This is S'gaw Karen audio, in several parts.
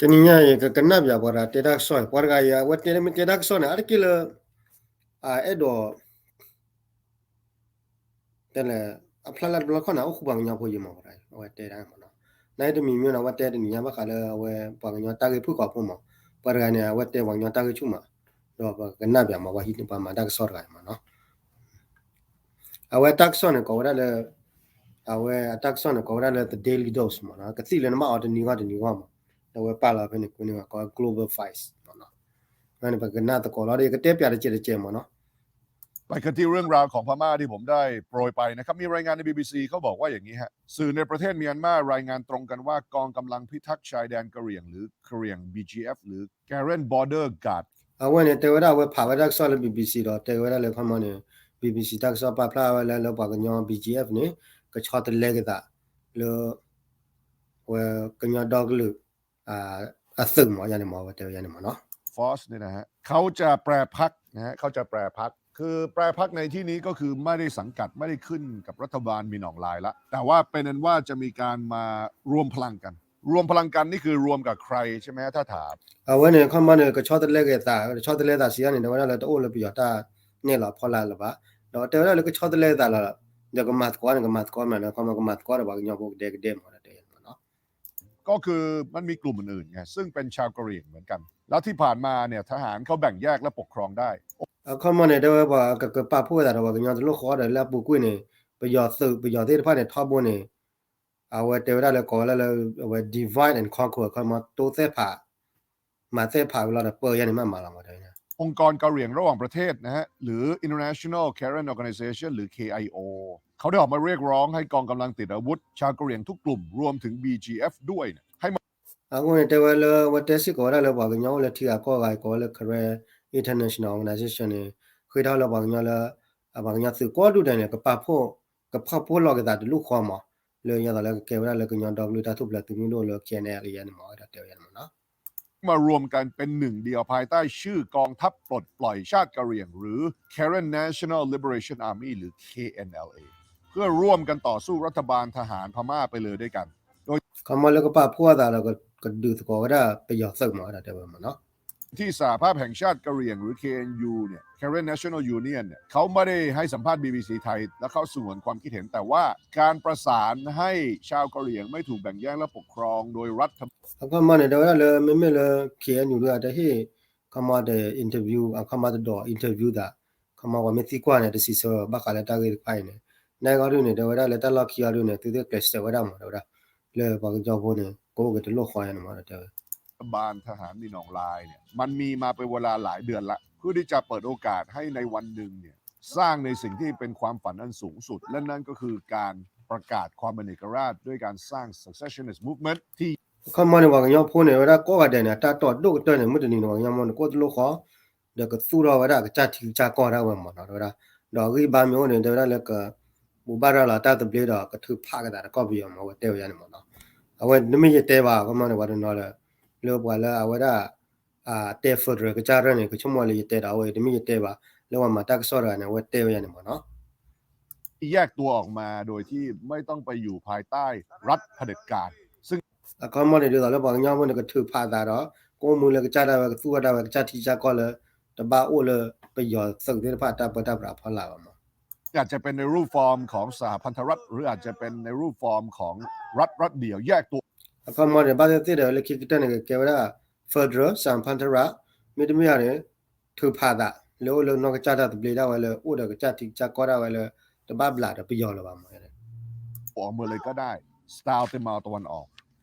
တနံၤညါအံၤ ကကနၣ်ပၠးပှၤတဂၤတဲတၢ်ကစီၣ်အံၤ, ပှၤတဂၤအံၤ အဝဲတဲလၢမ့ၢ်တဲတၢ်ကစီၣ်န့ၣ် အါတက့ၢ်လၢ အအဲၣ်ဒိး တဲလဲၣ် အဖျါလၢတဘျီခီန့ၣ် အိၣ်ဃူပှၤကညီဖိယံၤမး ပှၤတဂၤအံၤ အဝဲတဲတၢ်မးနီၤ. နာ်အံၤတမံၤမ့ၢ်နီၤ အဝဲတဲတနံၤညါဘၣ်ဃးလၢအဝဲပှၤကညီတၢ်ဂ့ၢ်ဖုၣ်ကိာ်ဖိမး, ပှၤတဂၤန့ၣ် အဝဲတဲပှၤကညီတၢ်ဂ့ၢ်ဆူၣ်မး, ဒီးပကနၣ်ပၠးမး ပှၤဟံးန့ၢ်ပှၤမၤတၢ်ကစီၣ်တဂၤအံၤမးနီၤ. အဝဲအတၢ်ကစီၣ်န့ၣ် ကိးဝဲဒၣ်လၢ အဝဲအတၢ်ကစီၣ်န့ၣ် ကိးဝဲဒၣ်လၢ The Daily Dose မးနီၤ, ကသံၣ်လၢနဘၣ်အီၤတနံၤဂီၢ်တနံၤဂီၢ်မး, အဝဲပာ်လီၤဖဲန့ၣ် ကွဲန့ၣ် ကိးဝဲ Global Voice မးနီၤ. အဝဲန့ၣ် ပကနၣ်သကိးလီၤဒီး ယကတဲပၠးတကဲးတကဲးမးနီၤ. ไปกันที่เรื่องราวของพม่าที่ผมได้โปรยไปนะครับ มีรายงานใน บี บี ซี เขาบอกว่าอย่างนี้ฮะ สื่อในประเทศเมียนมารายงานตรงกันว่ากองกำลังพิทักษ์ชายแดนกะเหรี่ยงหรือกะเหรี่ยง บี จี เอฟ หรือ Karen Border Guard အဝဲန့ၣ် တဲဝဲဒၣ် အဝဲဖးဝဲဒၣ်ကစီၣ်လၢ BBC ဒီး တဲဝဲဒၣ်လၢခီမီန့ၣ် BBC တၢ်ကစီၣ်ပာ်ဖျါဝဲလၢ လၢပှၤကညီ BGF န့ၣ် ကဆီတလဲက့ၤသးလၢ ဝဲကညီဒီကလုာ် အသုးမး ယၤန့ၣ်မး အဝဲတဲဝဲယၤန့ၣ်မးနီၤ. Force เนี่ยนะฮะ เขาจะแปรพรรคนะฮะ เขาจะแปรพรรค คือแปรพรรคในที่นี้ก็คือไม่ได้สังกัด ไม่ได้ขึ้นกับรัฐบาล มินอองไลน์ ละ แต่ว่าเป็นอันว่าจะมีการมารวมพลังกัน รวมพลังกันนี่คือรวมกับใครใช่ไหมฮะ ถ้าถาม အဝဲန့ၣ် ခီမီန့ၣ် ကဆီတလဲက့ၤသး ကဆီတလဲသးစံးယၤန့ၣ် တဲဝဲဒၣ်လၢတအိၣ်လၢပယီၤတၢ်နဲၣ်လီၤဖီလာ်လၢၤဘၣ်, ဒီးတဲဝဲဒၣ်လၢကဆီတလဲသးလီၤ, ဒီးကမၤသကိးန့ၣ် ကမၤသကိးမးဒီး ခီမီကမၤသကိးဒီးပှၤကညီဖိကဒဲကဒဲမးဒီးတဲယၤန့ၣ်မးနီၤ. ก็คือมันมีกลุ่มอื่นๆไง ซึ่งเป็นชาวกะเหรี่ยงเหมือนกัน แล้วที่ผ่านมาเนี่ยทหารเขาแบ่งแยกและปกครองได้ အခီမီန့ၣ် တဲဝဲပှၤကကပာ်ဖှိၣ်သးဒီးပှၤကညီတလိၣ်ဃီဒီးလၢအပူၤကွံာ်န့ၣ် ပယီၤသုး ပယီၤသ့ၣ်တဖၣ်န့ၣ် ထီဘိန့ၣ် အဝဲတဲဝဲဒၣ်လၢကိးဝဲဒၣ်လၢ အဝဲ divide and conquer အခီမီ တိသဲၣ်ဖး မၤသဲၣ်ဖးဝဲလီၤဒီးပၢယၤန့ၣ်မးမးလီၤမးတဲဝဲန့ၣ် องค์กรกะเหรี่ยงระหว่างประเทศนะฮะ หรือ International Karen Organization หรือ เค ไอ โอ เขาได้ออกมาเรียกร้องให้กองกำลังติดอาวุธชาวกะเหรี่ยงทุกกลุ่มรวมถึง บี จี เอฟ ด้วยเนี่ยให้มา အဃိန့ၣ် တဲဝဲလၢ အဝဲတဲစ့ၢ်ကီးဝဲဒၣ်လၢပှၤကညီအိၣ်လၢထံဂၤကီၢ်ဂၤ ကိးဝဲလၢ Karen International Organization န့ၣ် ဃ့ထီၣ်လၢပှၤကညီလၢ ပှၤကညီသုးကိးဒူၣ်ဒဲးန့ၣ် ကပာ်ဖှိၣ် ကဖီၣ်ဖှိၣ်လီၤက့ၤသးတလူၢ်ဃီမး လၢယသးလၢကကဲဝဲဒၣ်လၢကညီဒီကလုာ်တၢ်ထူၣ်ဖျဲးသုးမုၢ်ဒိၣ်လၢ KNLA န့ၣ်မး ဝဲဒၣ်တဲဝဲန့ၣ်မးနီၤ มารวมกันเป็นหนึ่งเดียวภายใต้ชื่อกองทัพปลดปล่อยชาติกะเหรี่ยงหรือ Karen National Liberation Army หรือ เค เอ็น แอล เอ เพื่อร่วมกันต่อสู้รัฐบาลทหารพม่าไปเลยด้วยกัน โดย ခီမီလၢကပာ်ဖှိၣ်အသးဒီး ကဒုးသကိးဝဲဒၣ်ပယီၤသုးမး ဝဲဒၣ်တဲဝဲမးနီၤ ที่สหภาพแห่งชาติกะเหรี่ยงหรือ เค เอ็น ยู เนี่ย Karen National Union เนี่ยเขาไม่ได้ให้สัมภาษณ์ บี บี ซี ไทย และเขาสงวนความคิดเห็น แต่ว่าการประสานให้ชาวกะเหรี่ยงไม่ถูกแบ่งแยกและปกครองโดยรัฐ အခီမီန့ၣ် တဲဝဲဒၣ်လၢ မ့မ့ၢ်လၢ KNU ဒုးအတဟ့ၣ် ခီမီတ interview အခီမီတဒိး interview သး ခီမီပှၤမ့ၢ်သံကွၢ်န့ၣ် တစံးဆၢဘၣ်ဃးလၢတၢ်ဂ့ၢ်တဖၣ်အံၤန့ၣ် နဂီၢ်ဒုးန့ၣ် တဲဝဲဒၣ်လၢတၢ်လီၢ်ခံအီၤဒုးန့ၣ် သုသ့ၣ်ကျဲးစၢးဝဲဒၣ်မး တဲဝဲဒၣ် လၢပှၤကညီဖိန့ၣ် ကအိၣ်က့ၤတလိၣ်ဃီယၤန့ၣ်မး တဲဝဲ รัฐบาลทหารมินอองไลน์เนี่ยมันมีมาเป็นเวลาหลายเดือนละเพื่อที่จะเปิดโอกาสให้ในวันหนึ่งเนี่ยสร้างในสิ่งที่เป็นความฝันอันสูงสุดและนั่นก็คือการประกาศความเป็นเอกราชด้วยการสร้าง secessionist movement ที่ အခီမီန့ၣ် ပှၤကညီဖိန့ၣ် ဝဲဒၣ်ကိးဂၤဒဲးန့ၣ် အတၢ်တီၢ်ဒိၣ်ကတၢၢ်န့ၣ် မုၢ်တနံၤန့ၣ် ပှၤကညီဖိန့ၣ် ကအိၣ်တလိၣ်ဃီ ဒီးကသူၣ်ထီၣ်ဝဲဒၣ်ကစၢ်ထံကစၢ်ကီၢ်ဒၣ်ဝဲမးနီၤ တဲဝဲဒၣ် ဒီးအဂံၢ်ဘါမ့ၢ်အိၣ်န့ၣ် တဲဝဲဒၣ်လၢက ဘူၣ်ဘၣ်ရၤလီၤတၢ်သဘျ့ဒီးကထုးဖးက့ၤသးဒီးကီၢ်ပယီၤမး အဝဲတဲဝဲဒၣ်န့ၣ်မးနီၤ အဝဲတမ့ၢ်ယတဲဘၣ် အခီမီန့ၣ် ပှၤတနီၤလၢ လၢပှၤလၢအဝဲဒၣ် တဲ federal ကစၢ်ရဲၣ်န့ၣ် ကဆိကမိၣ်လၢယတဲဒီးအဝဲ တမ့ၢ်ယတဲဘၣ် လၢပှၤမၤတၢ်ကစီၣ်တဂၤန့ၣ် အဝဲတဲဝဲဒၣ်န့ၣ်မးနီၤ แยกตัวออกมาโดยที่ไม่ต้องไปอยู่ภายใต้รัฐ เผด็จการ ซึ่ง အခီမီန့ၣ် ဒ်သိးလၢပှၤကညီဖိန့ၣ် ကထုးဖးသးဒီး ကအိၣ်မူလၢကစၢ်ဒၣ်ဝဲ ကသူၣ်ထီၣ်ဒၣ်ဝဲ ကစၢ်ထံကစၢ်ကီၢ်လၢ တဘၣ်အိၣ်လၢပယီၤသုးသ့ၣ်တဖၣ်တၢ်ပၢတၢ်ပြးအဖီလာ်ဘၣ်မး อาจจะเป็นในรูปฟอร์มของสหพันธรัฐ หรืออาจจะเป็นในรูปฟอร์มของรัฐรัฐเดียวแยกตัว အခီမီန့ၣ် ဘၣ်သ့ၣ်သ့ၣ်ဒီး လၢခံကတၢၢ်န့ၣ် ကကဲဝဲဒၣ် federal စဟၣ်ဖၣ်ထရၣ် မ့တမ့ၢ်န့ၣ် ထုးဖးသး လၢအိၣ်လၢနီၢ်ကစၢ်တၢ်သဘျ့ဒၣ်ဝဲလၢ အိၣ်ဒီးကစၢ်ထံကစၢ်ကီၢ်ဒၣ်ဝဲလၢ တဘၣ်ဘျးဒီးပယီၤလၢၤဘၣ်မး ออกมาเลยก็ได้ สไตล์ เต็มเมาตะวันออก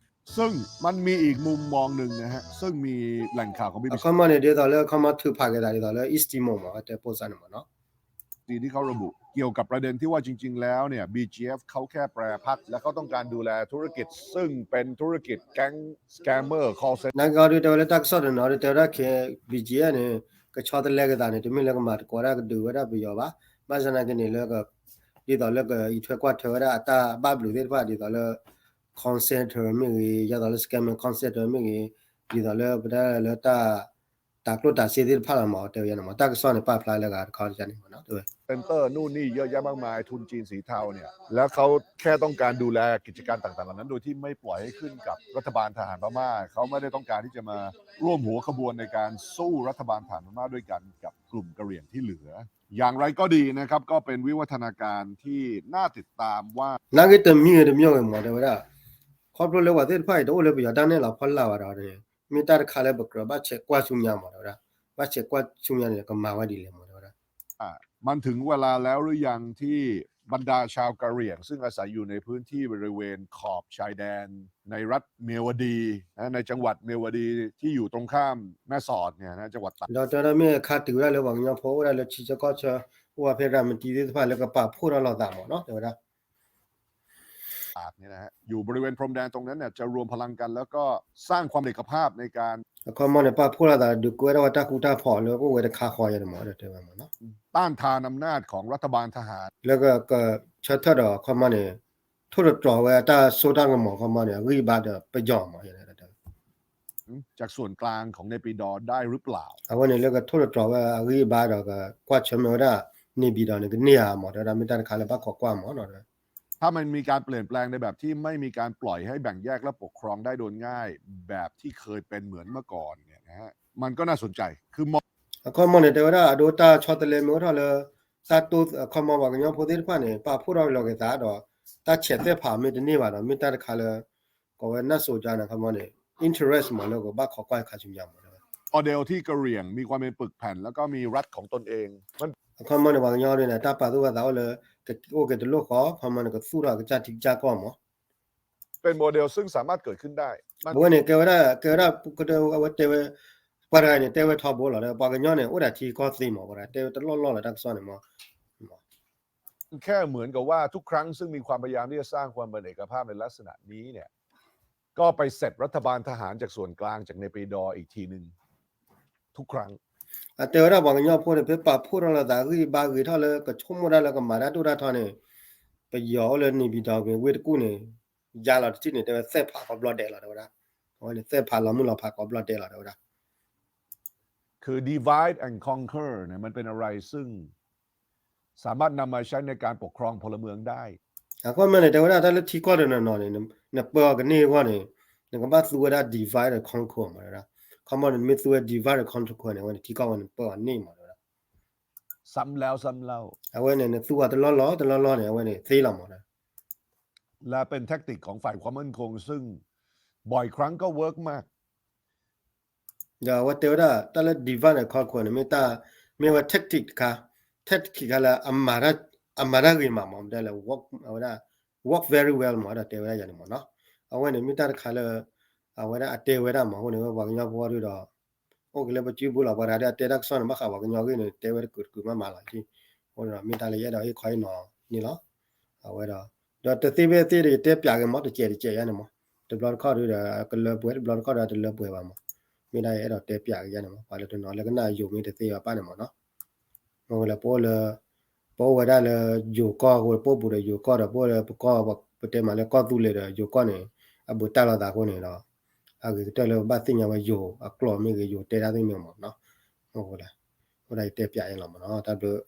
ซึ่งมันมีอีกมุมมองหนึ่งนะฮะ ซึ่งมีแหล่งข่าวของ บี บี ซี အခီမီန့ၣ် ဒ်သိးလၢအခီမီထုးဖးက့ၤသး ဒ်သိးလၢ East Timor မး တဲပိၢ်စၢ်န့ၣ်မးနီၤ ที่เขาระบุเกี่ยวกับประเด็นที่ว่าจริงๆแล้วเนี่ย บี จี เอฟ เขาแค่แปรพรรคและเขาต้องการดูแลธุรกิจซึ่งเป็นธุรกิจแก๊ง scammer call center နာ်က့ဒုးတဲဝဲလၢတၢ်ကစီၣ်တနီၤဒုးတဲဝဲဒၣ် ခဲ BGF န့ၣ် ကဆီတလဲက့ၤသးန့ၣ် တမ့ၢ်လၢကမၤသကိးဒၣ်ကဒုးဝဲဒၣ်ပယီၤဘၣ် ဘၣ်ဆၣ်သနာ်က့န့ၣ်လၢ ဒ်သိးလၢကအံးထွဲကွၢ်ထွဲဝဲဒၣ်အတၢ်ဘၣ်ဘျုးသ့ၣ်တဖၣ် ဒ်သိးလၢ call center မ့ၢ်ဂ့ၤ ဒ်သိးလၢ scammer call center မ့ၢ်ဂ့ၤ ဒ်သိးလၢပတဲလၢတၢ် တၢ်ကျိၣ်တၢ်စ့သ့ၣ်တဖၣ်လီၤမး တဲဝဲန့ၣ်မး တၢ်ကစီၣ်န့ၣ် ပာ်ဖျါလၢဂၤတခီတခါန့ၣ်မးနီၤ တဲဝဲ เซ็นเตอร์ นู่นนี่เยอะแยะมากมาย ทุนจีนสีเทาเนี่ย แล้วเขาแค่ต้องการดูแลกิจการต่างๆเหล่านั้น โดยที่ไม่ปล่อยให้ขึ้นกับรัฐบาลทหารพม่า เขาไม่ได้ต้องการที่จะมาร่วมหัวขบวนในการสู้รัฐบาลทหารพม่าด้วยกันกับกลุ่มกะเหรี่ยงที่เหลือ อย่างไรก็ดีนะครับ ก็เป็นวิวัฒนาการที่น่าติดตามว่า နာ်က့တမံၤဂ့ၤတမံၤဂ့ၤမး တဲဝဲဒၣ် ခီဖျိလၢပှၤသ့ၣ်တဖၣ်အံၤ တအိၣ်လၢပယီၤတၢ်နဲၣ်လီၤဖီလာ်ဘၣ်ဒီးန့ၣ် မ့ၢ်တၢ်တခါလၢပကြၢးဘၣ်ဆဲးကွၢ်ဆူညါမး တဲဝဲဒၣ် ဘၣ်ဆဲးကွၢ်ဆူညါန့ၣ် ကမၤဝဲဒ်လဲၣ်မး တဲဝဲဒၣ် อ่ะ มันถึงเวลาแล้วหรือยังที่บรรดาชาวกะเหรี่ยงซึ่งอาศัยอยู่ในพื้นที่บริเวณขอบชายแดนในรัฐเมียวดีนะในจังหวัดเมียวดีที่อยู่ตรงข้ามแม่สอดเนี่ยนะจังหวัดตาก ဒီးတဲဝဲဒၣ်မ့ၢ်အခါတုၤဝဲဒၣ်လၢပှၤကညီဖိအိၣ်ဝဲဒၣ်လၢထံဆၢကီၢ်ဆၢ အိၣ်ဝဲဖဲရၤမတံသ့ၣ်တဖၣ်လၢကပာ်ဖှိၣ်ထီၣ်လိာ်သးမးနီၤ တဲဝဲဒၣ် ตากเนี่ยนะฮะ อยู่บริเวณพรมแดนตรงนั้นเนี่ยจะรวมพลังกันแล้วก็สร้างความเสถียรภาพในการ အခီမီန့ၣ် ပာ်ဖှိၣ်လိာ်သးဒုးကဲထီၣ်ဝဲတၢ်ဃူတၢ်ဖိးလၢအိၣ်ဝဲတခါဃီယဲန့ၣ်မး တဲဝဲမးနီၤ ต้านทานอำนาจของรัฐบาลทหาร လၢကဆၢထၢၣ်ဒီးအခီမီန့ၣ် ထိၣ်သတြီၤဝဲတၢ်စိတၢ်ကမီၤအခီမီန့ၣ် အဂံၢ်အဘါဒီးပယီၤမး တဲဝဲ จากส่วนกลางของเนปิดอร์ได้หรือเปล่า အဝဲန့ၣ်လၢကထိၣ်သတြီၤဝဲအဂံၢ်အဘါဒီးကကွၢ်ဆၢၣ်မဲာ်ဝဲဒၣ် နေပြည်တော် န့ၣ် ကန့ၢ်ဧါမး တဲဝဲဒၣ် မ့ၢ်တၢ်တခါလၢဘၣ်ခိးကွၢ်မးနီၤ ถ้ามันมีการเปลี่ยนแปลงในแบบที่ไม่มีการปล่อยให้แบ่งแยกและปกครองได้โดยง่ายแบบที่เคยเป็นเหมือนเมื่อก่อนเนี่ยนะฮะ มันก็น่าสนใจ คือมอง အခီမီန့ၣ် တဲဝဲဒၣ် အဒိတၢ်ဆီတလဲမ့ၢ်အိၣ်ထီၣ်လၢ တၢ်တိၢ်အခီမီပှၤကညီဖိသ့ၣ်တဖၣ်န့ၣ် ပာ်ဖှိၣ်ထီၣ်လီၤက့ၤသးဒီး တၢ်ဆဲးသ့ၣ်ဖးမ့ၢ်တန့ၢ်ဘၣ်ဒီး မ့ၢ်တၢ်တခါလၢ ကိးဝဲ น่าสนใจ န့ၣ် အခီမီန့ၣ် interest မးလၢကဘၣ်ခိးကွၢ်ခါဆူညါမး တဲဝဲ model ที่กะเหรี่ยงมีความเป็นปึกแผ่นแล้วก็มีรัฐของตนเอง အခီမီန့ၣ် ပှၤကညီဒ်န့ၣ် တၢ်ပာ်သူၣ်ပာ်သးအိၣ်လၢ ကအိၣ်က့ၤတလိၣ်ဃီ အခီမီန့ၣ် ကသူၣ်ထီၣ်ကစၢ်ထံကစၢ်ကီၢ်မး เป็นโมเดลซึ่งสามารถเกิดขึ้นได้ အဝဲန့ၣ် ကဲဝဲဒၣ် ကဲဝဲဒၣ် အဝဲတဲဝဲ ပှၤတဂၤန့ၣ် တဲဝဲထီဘိလီၤ ပှၤကညီန့ၣ် အိၣ်ဒၣ်ထံကီၢ်သ့မး ပှၤတဂၤတဲဝဲတလီၢ်လီၢ်လီၤ တၢ်ကစီၣ်န့ၣ်မး แค่เหมือนกับว่าทุกครั้งซึ่งมีความพยายามที่จะสร้างความเป็นเอกภาพในลักษณะนี้เนี่ย ก็ไปเสร็จรัฐบาลทหารจากส่วนกลางจากเนปิดอร์อีกทีหนึ่งทุกครั้ง အတဲဝဲဒၣ်ပှၤကညီဖိန့ၣ် ဖဲပာ်ဖှိၣ်ထီၣ်လိာ်သးဂံၢ်ဘါဂ့ၤထီၣ်လၢ ကဆိကမိၣ်ဒၣ်လၢကမၤတၢ်ဒိၣ်တၢ်ထီန့ၣ် ပယီၤအိၣ်လၢ နေပြည်တော် ဝ့ၢ်တကူၣ်န့ၣ် ယါလီၤတထံၣ်န့ၣ် တဲဝဲသဲၣ်ဖးကိးဘျီဒဲးလီၤ တဲဝဲဒၣ် အဝဲန့ၣ် သဲၣ်ဖးလီၤမုၢ်လီၤဖးကိးဘျီဒဲးလီၤ တဲဝဲဒၣ် คือ divide and conquer เนี่ยมันเป็นอะไรซึ่งสามารถนำมาใช้ในการปกครองพลเมืองได้ အခီမီန့ၣ် တဲဝဲဒၣ် တၢ်လၢထံကီၢ်တနီၤနီၤန့ၣ် နပၢအီၤကန့ၢ်အဂီၢ်န့ၣ် နကဘၣ်သူဝဲဒၣ် divide and conquer မး တဲဝဲဒၣ် အခီမီန့ၣ် မ့ၢ်သူဝဲ divide and conquer န့ၣ် အဝဲန့ၣ် ထံကီၢ်ဝဲန့ၣ် ပၢအီၤန့ၢ်မး တဲဝဲဒၣ် ซ้ำแล้วซ้ำเล่า အဝဲန့ၣ် နသူအီၤတလီၢ်လီၢ် တလီၢ်လီၢ်န့ၣ် အဝဲန့ၣ် သ့လီၤမး และเป็นแทคติกของฝ่ายความมั่นคงซึ่งบ่อยครั้งก็ work มาก ဒီးအဝဲတဲဝဲဒၣ် တၢ်လၢ divide and conquer န့ၣ် မ့ၢ်တၢ် မ့ၢ်ဝဲ tactic တခါ tactic တခါလၢ အမၤတၢ်ဂ့ၤမးမး တဲလၢ work အဝဲဒၣ် work very well မး ဒီးတဲဝဲဒၣ်ယၤန့ၣ်မးနီၤ အဝဲန့ၣ် မ့ၢ်တၢ်တခါလၢ အဝဲဒၣ်အတဲဝဲဒၣ်မး အဃိန့ၣ် ပှၤကညီဖိဒုဒီး အိၣ်က့ၤလၢပစုပူၤလီၤ ပှၤတဂၤဒီးအတဲတၢ်ကစီၣ်န့ၣ် ဘၣ်ဃးပှၤကညီအဂ့ၢ်န့ၣ် တဲဝဲတကုာ်တကုာ်မးမးလီၤ အဃိန့ၣ်ဒီး မ့ၢ်တၢ်လၢယအဲၣ်ဒိးဟ့ၣ်ခီဟ့ၣ်နီၤန့ၣ်လီၤ အဝဲဒီး ဒီးတသ့ဖဲသ့ဒီး ယတဲပၠးက့ၤမး တစဲးတစဲးယါန့ၣ်မး တဘျီတခီၣ်ဒုဒီး ကလၢပှဲၤ တဘျီတခီၣ်ဒီးတလၢပှဲၤဘၣ်မး မ့ၢ်ဒၣ်ယအဲၣ်ဒိးတဲပၠးက့ၤယါန့ၣ်မး ပှၤလၢတနီၤလၢကနၣ်ယိၤမ့ၢ်တသ့ဘၣ်ပၢ်န့ၣ်မးနီၤ မ့ၢ်ဝဲလၢပအိၣ်လၢ ပအိၣ်ဝဲဒၣ်လၢယိၤကီၢ်အဃိ ပအိၣ်ဘူးဒီးယိၤကီၢ်ဒီး ပအိၣ်လၢပကီၢ် ပတဲမးလၢကီၢ်သူလ့ၤဒီးယိၤကီၢ်န့ၣ် အဘူးတၢ်လိာ်သးအဃိန့ၣ်ဒီး အဂ့ၤကတၢၢ်လၢပဘၣ်သ့ၣ်ညါဝဲယိၤအကျိာ်မ့ၢ်ဂ့ၤ ယိၤတဲတၢ်သ့ၣ်မ့ၢ်မးနီၤ မ့ၢ်ဝဲလၢ အဃိဒၣ်ယတဲပၠးအံၤလီၤမးနီၤ တၢ်ဘျုး